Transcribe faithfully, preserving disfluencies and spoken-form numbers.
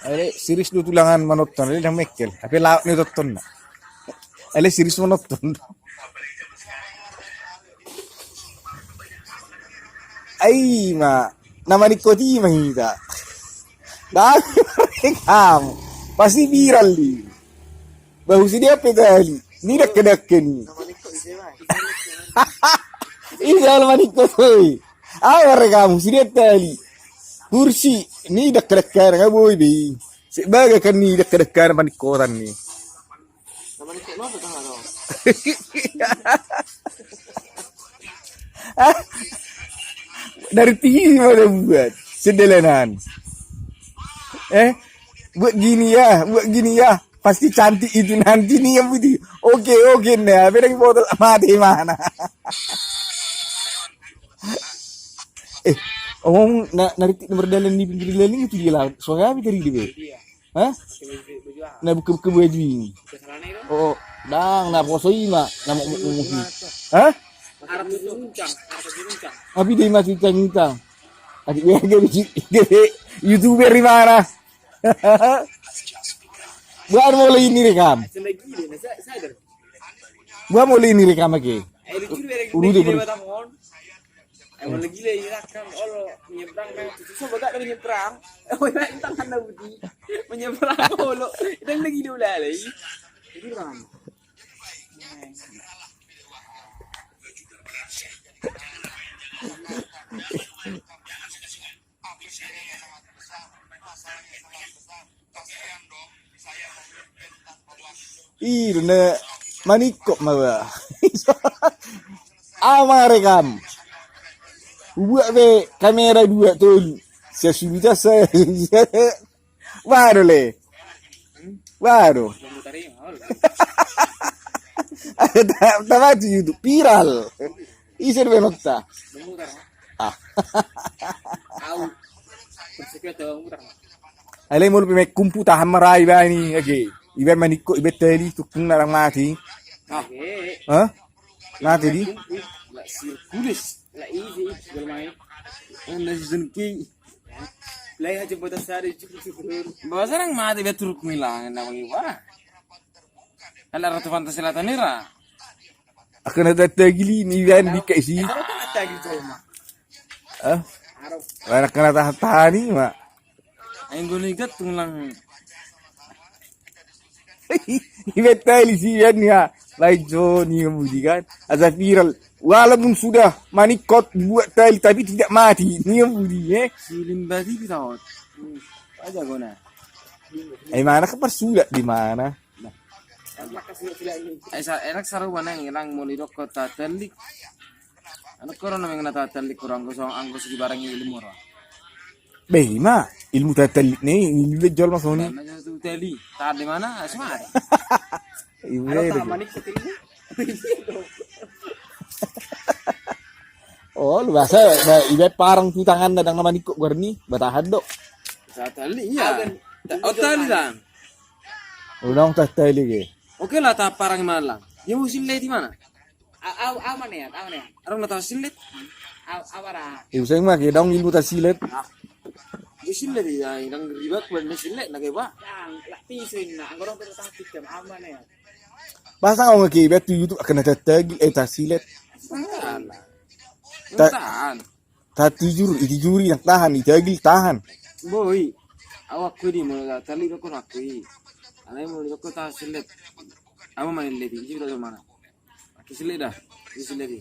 Ale serius do tulangan manonton, ale ndang mengkel. Hape laok ni tontonna. Ale serius manonton. Ai ma, na maningkot i ma hita. Dang, kamu pasti viral di. Bahu si dia pe tali. Ni dakka-dakka ni. Ih, jala maningkot oi. Ai marre kamu si dia tali. Kursi ni dakka-dakka na boi be. Sebagai kan ni dakka-dakka na maningkotan ni. Dari tinggi mana buat sendelenan. Eh, buat gini ya, buat gini ya. Pasti cantik itu nanti nih yang putih. Oke, oke nih. Beda botol mati mana? Eh, omong na naritik nomor dalan di pinggir dalan itu dia lah. Soalnya apa tadi dia? Hah? Na buka-buka baju ini. Oh, dang na poso i ma na mau mau mau. Hah? Arab itu uncang, Arab itu uncang. Tapi dia masih uncang-uncang. Adik dia gede YouTuber di mana? Buat mulai ini rekam. Buat mulai ini rekam lagi. Udah. Emang lagi lah, iya kan, olo menyeberang kan, susah banget ada menyeberang. Emang tangan na budi menyeberang olo, dan lagi dia udah lagi. Jadi bang. Ih, na maningkot ma ba. Ama rekam. Buat be kamera dua tolu. Saya sudah saya. Baru le. Baru. Ada tak tak mati YouTube viral. Isi be nonton. Ah. Ale molo pe me kumpu tahan marai bani age. Iba maningkot iba tali tukung narang mati. Hah? Mati di? Sirkulis. Lah isi. Anda season ki. Lah iya jemput asari cukup cukup. Bahasa nang mati be turuk milang na bang iba. Kan arah tu pantai selatan ira. Akan ada tagili ni kan di kaisi. Hah? Mana kena tahan tahan ni ma. Anggo ni gat tulang. Iba tali si Ian ya. Lain jo ni budi kan. Asa viral. Walaupun sudah maningkot buat tali tapi tidak mati. Ni budi eh. Silim bati kita hot. Aja gona. Eh mana kan persulit di mana? Enak saru banang ilang moli dokko tatellik. Anu koro na mengena tatellik koro anggo song anggo segi barang ilmu ro. Be ima ilmu tatellik ni ilmu be jol masoni. Tatellik tadi mana? Semari. Ibu. Oh lu biasa ibe parang tu tangan dadang nama niko guarni batahan do. Tatellik iya. Oh tali dang. Ulang tatellik. Oke lah ta parang malang. Dia musim leti mana? Au au au mana ya? Au mana ya? Orang nata silet. Au au ara. Ibu saya mah kita dong ibu tak silet. Dia silet ya, yang ribet buat dia silet nak apa? Yang lah pising nak, orang tu tak pising au mana ya? Pasang orang ke bet YouTube akan ada tagi eh tak silet. Tahan. Tatijur, itijuri, nang tahan, itagil, tahan. Boi. Awak kui di mau tali dokon aku i. Alai mau dokon tahan silet. Ama main leti, isi udah mana? Aki silet dah. Isi leti.